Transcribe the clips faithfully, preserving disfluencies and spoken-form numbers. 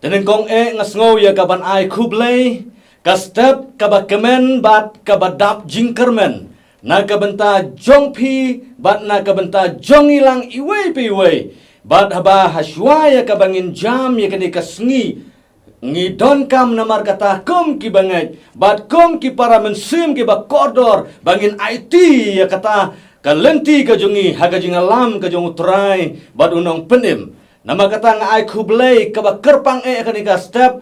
Nyngkong eh nga sngew ïa ka ban ai khublei, ka step kaba kmen bad kaba dap jingkyrmen na ka bynta jong phi bad na ka bynta jong ngi lang iwei pa iwei. Bad haba ha shuwa ïa kaba ngin jam ïa kane ka sngi, ngi donkam namar kata kum ki bangeit bad kum ki para mynsiem kiba kordor ba ngin aiti ïa kata ka lynti ka jong ngi ha ka jingïalam ka jong U Trai bad U Nongpynim. Namar kata nga ai khublei kaba kyrpang eh kane ka step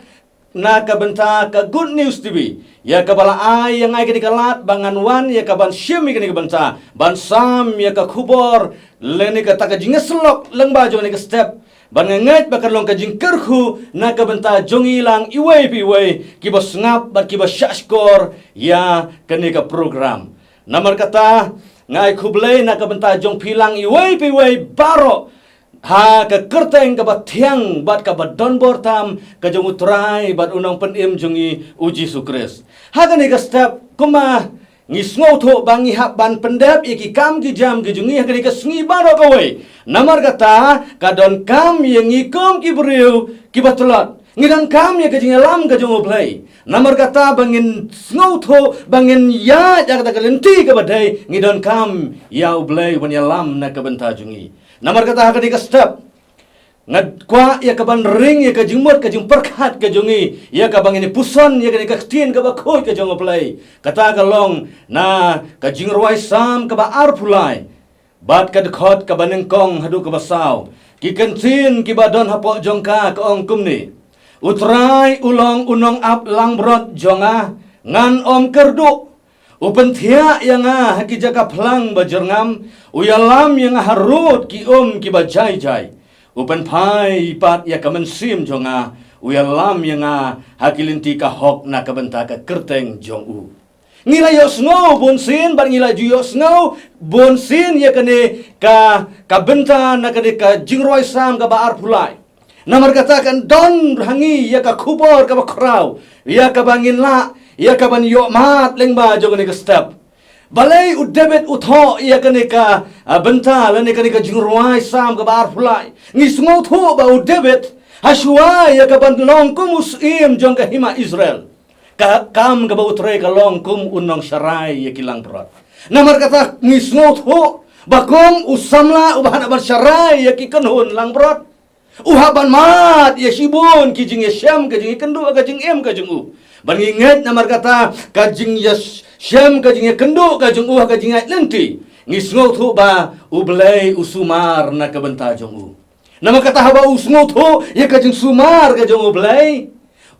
na ka bynta ka Good News T V, ïa kaba la ai ïa nga ïa kane ka lad ba ngan wan ïa ka ban shim ïa kane ka bynta, ban sam ïa ka khubor lane kata ka jingïasyllok lyngba jong kane ka step. Ban nga ngeit ba kan long ka jingkyrkhu na ka bynta jong ngi lang iwei pa iwei kiba sngap bad kiba shahshkor ïa kane ka program. Namar kata nga ai khublei na ka bynta jong phi lang iwei pa iwei baroh ha ka kyrteng kaba thiang bad kaba donbor tam ka jong U Trai bad U Nongpynim jong ngi U Jisu Khrist. Ha kane ka step kumba ngi sngewthuh ba ngi hap ban pyndep ïa ki kam ki jam ki jong ngi ha kane ka sngi baroh kawei. Namar kata ka donkam ïa ngi kum ki briew kiba tlot, ngi donkam ïa ka jingïalam ka jong U Blei. Namar kata ba ngin sngewthuh ba ngin ïaid ïa kata ka lynti kaba dei, ngi donkam ïa U Blei ban ïalam na ka bynta jong ngi. Namar kata ha kane ka step nga kwah ïa ka ban ring ïa ka jingmut ka jingpyrkhat ka jong ngi ïa kaba ngin puson ïa kane ka ktien kaba khuid ka jong U Blei. Kata ka long na ka Jingrwai Salm kaba arphew lai bad ka dkhot kaba nyngkong haduh kaba saw. Ki kyntien kiba don hapoh jong ka ka ong kumne: U Trai u long u nongap langbrot jong nga, ngan ym kyrduh. U pynthiah ïa nga ha ki jaka phlang ba jyrngam, u ïalam ïa nga harud ki um kiba jai jai. U pynphai pat ïa ka mynsiem jong nga, u ïalam ïa nga ha ki lynti ka hok na ka bynta ka kyrteng jong u. Ngi la ïohsngew bunsien bad ngi la ju ïohsngew bunsien ïa kane ka, ka bynta na kane ka Jingrwai Salm kaba arphew lai. Namar kata kan don ha ngi ïa ka khubor kaba khraw ïa kaba ngin lah ïa ka ban ïoh mad lyngba jong kane ka step. Balei u David u thoh ïa kane ka, ah, bynta lane kane ka Jingrwai Salm kaba arphew lai? Ngi sngewthuh ba u David ha shuwa ïa ka ban long kum u syiem jong ka hima Israel, ka kam kaba u trei ka long kum u nongsharai ïa ki langbrot. Namar kata ngi sngewthuh ba kum u samla uba hap ban sharai ïa ki kynhun langbrot, u hap ban mad ïa shibun ki jingïashem ka jingïakynduh ka jingim ka jong u. Ban ngi ngeit namar kata ka jingïashem ka jingïakynduh ka jong u ha ka jingïaid lynti, ngi sngewthuh ba U Blei u sumar na ka bynta jong u. Namar kata haba u sngewthuh ïa ka jingsumar ka jong U Blei,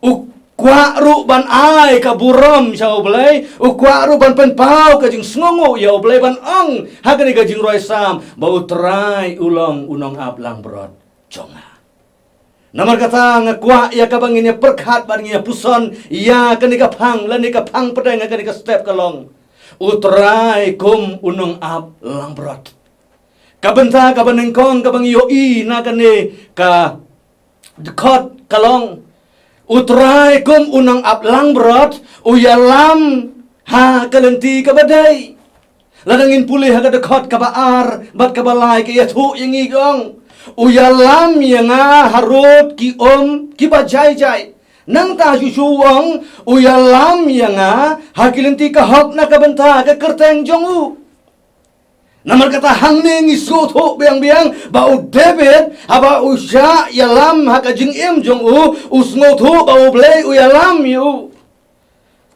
u kwah ruh ban ai ka burom sha U Blei, u kwah ruh ban pynpaw ka jingsngewnguh ïa U Blei, ban ong ha kane ka Jingrwai Salm ba U Trai u long u nongap langbrot jong nga. Namar kata nga kwah ïa kaba ngin ïa pyrkhat bad ngin ïa puson ïa kane ka phang lane ka phang pdeng ha kane ka step ka long: U Trai kum u nongap langbrot. Ka bynta kaba nyngkong kaba ngi ïohi na kane ka dkhot ka long: U Trai kum u nongap langbrot u ïalam ha ka lynti kaba dei. Lada ngin pule ha ka dkhot kaba ar bad kaba lai ka ïathuh ïa ngi ka ong: U ïalam ïa nga harud ki um kiba jai jai. Nangta shuh shuh u ong: U ïalam ïa nga ha ki lynti ka hok na ka bynta ka kyrteng jong u. Namar kata hangne ngi sngewthuh biang biang ba u David haba u shah ïalam ha ka jingim jong u, u sngewthuh ba U Blei u ïalam ïa u.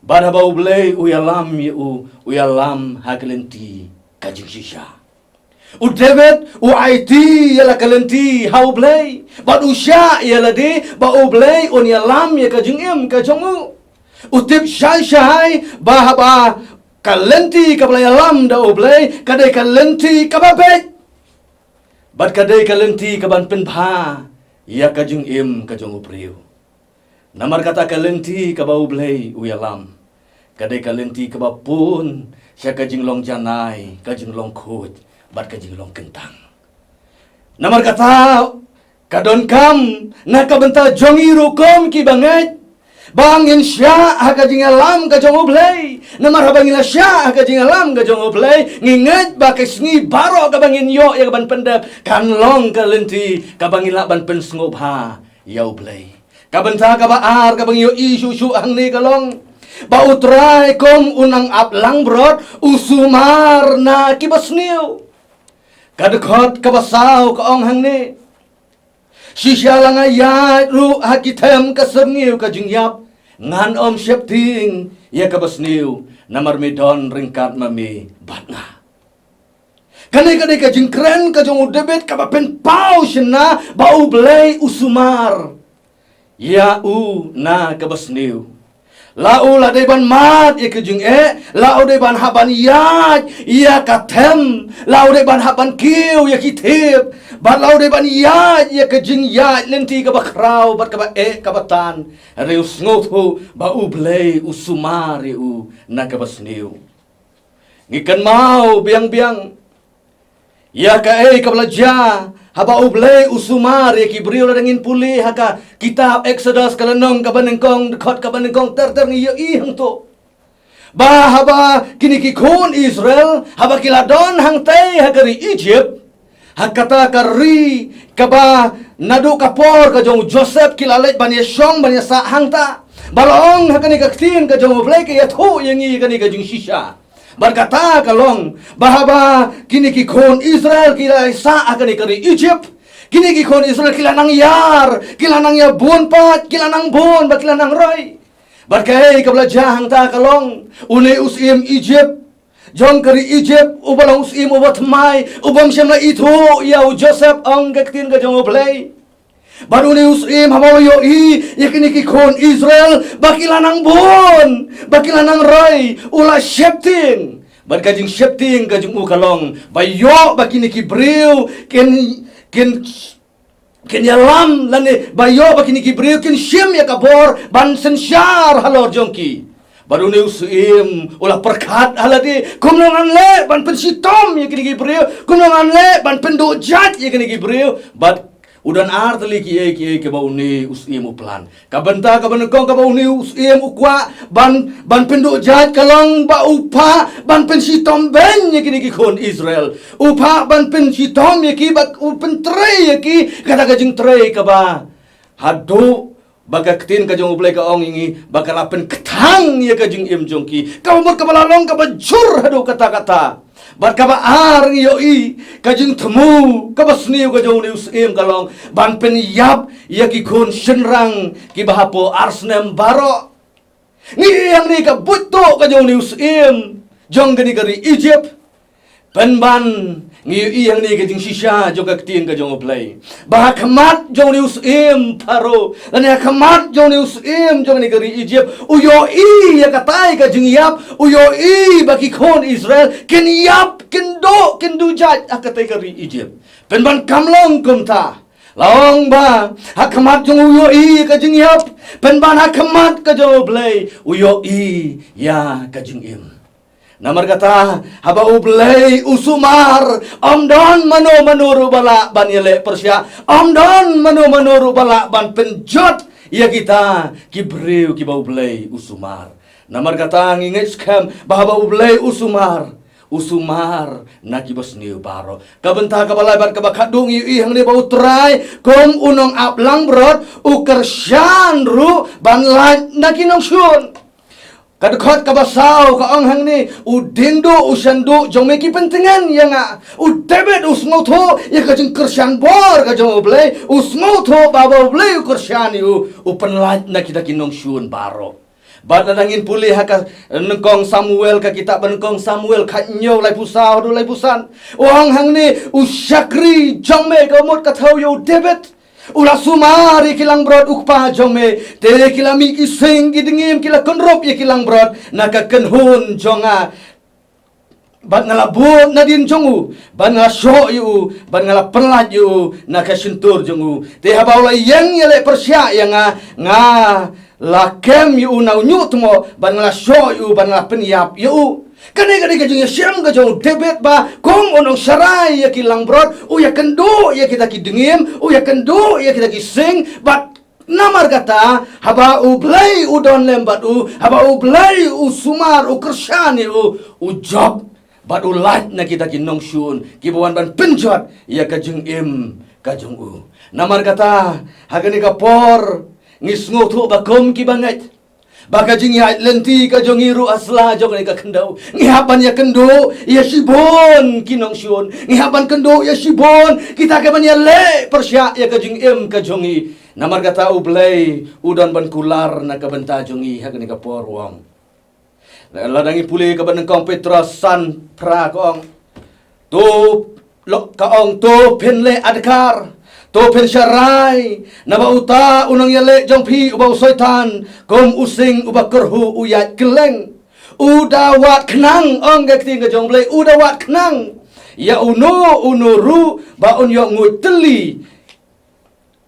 Bad haba U Blei u ïalam ïa u, u ïalam ha ka lynti ka jingshisha. U David u aiti ïa la ka lynti ha U Blei bad u shah ïa lade ba U Blei un ïalam ïa ka jingim ka jong u. U tip shai shai ba haba ka lynti kaba la ïalam da U Blei ka dei ka lynti kaba beit bad ka dei ka lynti kaban pynbha ïa ka jingim ka jong u briew. Namar kata ka lynti kaba U Blei u ïalam ka dei ka lynti kaba pun sha ka jinglong janai, ka jinglong khuid bad ka jinglong kyntang. Namar kata ka donkam na ka bynta jong ngi ruh kum ki bangeit ba ngin shah ha ka jingïalam ka jong U Blei. Namar haba ngin la shah ha ka jingïalam ka jong U Blei, ngi ngeit ba ka sngi baroh kaba ngin ïoh ïa kaban pyndep kan long ka lynti kaba ngin lah ban pynsngewbha ïa U Blei. Ka bynta kaba ar kaba ngi ïohi shuh shuh hangne ka long ba U Trai kum u nongap langbrot u sumar na kiba sniew. Ka dkhot kaba saw ka ong hangne: Shisha la nga ïaid ruh ha ki them ka syrngiew ka jingïap, ngan ym sheptieng ïa kaba sniew, namar me don ryngkat ma me bad nga. Kane ka dei ka jingkren ka jong u David kaba pynpaw shynna ba U Blei u sumar ïa u na kaba sniew. La u la dei ban mad ïa ka jingeh, la u dei ban hap ban ïaid ïa ka them, la u dei ban hap ban kiew ïa ki thiep, bad la u dei ban ïaid ïa ka jingïaid lynti kaba khraw bad kaba eh kaba tan. Hynrei u sngewthuh ba U Blei u sumar ïa u na kaba sniew. Ngi kynmaw biang biang ïa kaei kaba la jia haba U Blei u sumar ïa ki briew. Lada ngin pule ha ka kitab Exodus ka lynnong kaba nyngkong, dkhot kaba nyngkong ter ter, ngi ïohi hangto ba haba kine ki khun Israel haba ki la don hangtai ha ka ri Egypt, ha kata ka ri kaba naduh ka por ka jong u Joseph ki la leit ban ïashong ban ïasah hangta. Ba la ong ha kane ka ktien ka jong U Blei ka ïathuh ïa ngi kane ka jingshisha. Bad kata ka long ba haba kine ki khun Israel ki la sah ha kane ka ri Egypt, kine ki khun Israel ki la nang ïar, ki la nang ïa bun pat, ki la nang bun bad ki la nang roi. Bad kaei kaba la jia hangta ka long, une u syiem Egypt jong ka ri Egypt, uba long u syiem uba thymmai, u bym shym la ithuh ïa u Joseph, ong ka ktien ka jong U Blei. Bad une u syiem haba u la ïohi ïa kine ki khun Israel ba ki la nang bun, ba ki la nang roi, u la sheptieng. Bad ka jingsheptieng ka jong u ka long ba ïoh ba kine ki briew kin, kin, kin ïalam, lane ba ïoh ba kine ki briew kin shim ïa ka bor ban synshar halor jong ki. Bad une u syiem u la pyrkhat ha lade, kumno ngan leh ban pynshitom ïa kine ki briew, kumno ngan leh ban pynduh jait ïa kine ki briew. Bad u don ar tylli kiei kiei kiba une u syiem u plan. Ka bynta kaba nyngkong kaba une u syiem u kwah ban, ban pynduh jait ka long ba u phah ban pynshitom beiñ ïa kine ki khun Israel. U phah ban pynshitom ïa ki, ba u pyntrei ïa ki kata ka jingtrei kaba haduh ba ka ktien ka jong U Blei ka ong ïa ngi ba ka la pynkthang ïa ka jingim jong ki. Kaba mut kaba la long kaba jur haduh katta katta. Bad kaba ar, ngi ïohi ka jingthmu kaba sniew ka jong une u syiem ka long ban pynïap ïa ki khun shynrang kiba hapoh ar snem baroh. Ngi ïohi hangne ka buit tuh ka jong une u syiem jong kane ka ri Egypt. Pynban ngi ïohi hangne ka jingshisha jong ka ktien ka jong U Blei, ba ha khmat jong une u syiem Pharaoh, lane ha khmat jong une u syiem jong kane ka ri Egypt, u ïohi ïa katai ka jingïap, u ïohi ba ki khun Israel kin ïap, kin duh, kin duh jait ha katai ka ri Egypt. Pynban kam long kumta. La ong ba ha khmat jong u ïohi ka jingïap, pynban ha khmat ka jong U Blei u ïohi ïa ka jingim. Namar kata, haba U Blei u sumar, ym don mano mano ruh ba lah ban ïaleh pyrshah, ym don mano mano ruh ba lah ban pynjot ïa kita ki briew kiba U Blei u sumar. Namar kata, ngi ngeit skhem ba haba U Blei u sumar, u sumar na kiba sniew baroh. Ka bynta kaba lai bad kaba khatduh, ngi ïohi hangne ba U Trai kum u nongap langbrot u kyrshan ruh ban lait na ki nongshun. Ka dkhot kaba saw ka ong hangne: U diengduh u shanduh jong me ki pyntngen ïa nga. U David u sngewthuh ïa ka jingkyrshan bor ka jong U Blei, u sngewthuh ba haba U Blei u kyrshan ïa u, u pynlait na kita ki nongshun baroh. Bad lada ngin pule ha ka nyngkong Samuel, ka kitab ba nyngkong Samuel khathynñiew, laiphew saw haduh laiphew san, u ong hangne: U shakri jong me, ka mut ka thew ïa u David, u la sumar ïa ki langbrot u kpa jong me, te ki la mih ki sing, ki dngiem ki la kynrup ïa ki langbrot na ka kynhun jong nga. Bad nga la bud nadien jong u, bad nga la shoh ïa u, bad nga la pynlait ïa u na ka shyntur jong u. Te haba u la ïeng ïaleh pyrshah ïa nga, nga la kem ïa u na u ñiuhtmoh, bad nga la shoh ïa u, bad nga la pynïap ïa u. Kane ka dei ka jingïashem ka jong u David ba kum u nongsharai ïa ki langbrot, u ïakynduh ïa kita ki dngiem, u ïakynduh ïa kita ki sing, bad namar kata, haba U Blei u don lem bad u, haba U Blei u sumar, u kyrshan ïa u, u jop bad u lait na kita ki nongshun kiba wan ban pynjot ïa ka jingim ka jong u. Namar kata, ha kane ka por, Ngi sngewthuh ba kum ki bangeit, ba ka jingïaid lynti ka jong ngi ruh ha sla jong kane ka khyndew, ngi hap ban ïakynduh ïa shibun ki nongshun, ngi hap ban kynduh ïa shibun kita ki ban ïaleh pyrshah ïa ka jingim ka jong ngi. Namar kata U Blei u don ban kular na ka bynta jong ngi ha kane ka por, u ong. Lada ngi pule kaba nyngkong Petros san phra, ka ong, to, lo, ka ong, to phin leh adkar, to phin sharai, naba uta u nongïaleh jong phi uba u Soitan, kum u sing uba kyrhuh u ïaid kylleng. U da wad khnang, ong ka ktien ka jong U Blei, u da wad khnang ïa uno uno ruh ba un ïoh nguid tylli.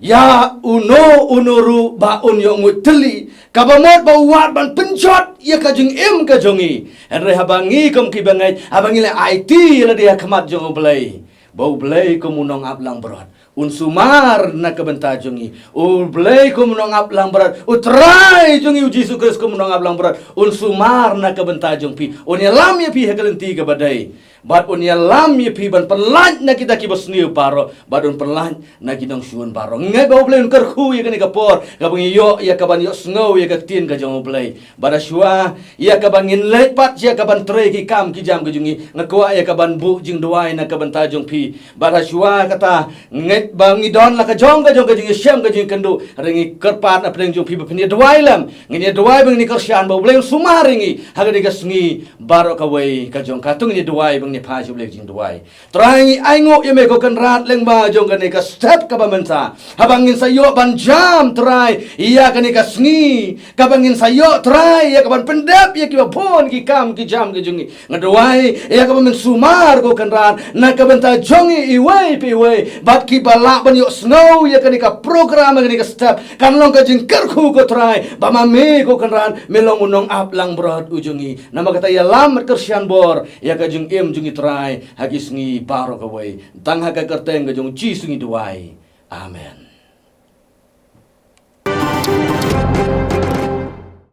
Ïa uno uno ruh ba un ïoh nguid tylli. Kaba mut ba u wad ban pynjot ïa ka jingim ka jong ngi. Hynrei haba ngi kum ki bangeit, haba ngi leh aiti ïa lade ha khmat jong U Blei, ba U Blei kum u nongap langbrot un sumar na ka bynta jong ngi. U Blei kum u nongap langbrot, U Trai jong ngi U Jisu Khrist kum u nongap langbrot un sumar na ka bynta jong phi, un ïalam ïa phi ha ka lynti kaba dei. Bad un ïalam ïa phi ban pynlait na kita kiba sniew baroh, bad un pynlait na ki nongshun baroh. Ngi ngeit ba U Blei un kyrkhu ïa kane ka por kaba ngi ïoh ïa kaban ïohsngew ïa ka ktien ka jong U Blei. Bad ha shuwa ïa kaba ngin leit pat sha kaban trei ki kam ki jam ka jong ngi, nga kwah ïa kaban buh jingduwai na ka bynta jong phi. Bad ha shuwa kata, ngeit ba ngi don la ka jong ka jong ka jingïashem ka jingïakynduh, hynrei ngi kyrpad na pdeng jong phi ba phin ïa duwai lem. Ngin ïa duwai ba ngin ïa kyrshan ba U Blei un sumar ïa ngi ha kane ka sngi baroh kawei ka jong ka. To ngin ïa duwai ba ngin ïa phai sha U Blei ka jingduwai. Trai, ngi ainguh ïa me ko Kynrad lyngba jong kane ka step kaba mynta, haba ngin sa ïoh ban jam, Trai, ïa kane ka sngi, kaba ngin sa ïoh, Trai, ïa kaban pyndep ïa kiba bun ki kam ki jam ki jong ngi. Nga duwai ïa kaba men sumar ko Kynrad na ka bynta jong ngi iwei pa iwei, bad kiba lah ban ïohsngew ïa kane ka program, ïa kane ka step, kan long ka jingkyrkhu ko Trai, ba ma me ko Kynrad me long u nongap langbrot u jong ngi. Namar kata ïalam bad kyrshan bor ïa ka jingim jong ngi Trai ha ki sngi baroh kawei. Tang ha ka kyrteng ka jong U Jisu ngi duwai. Amen.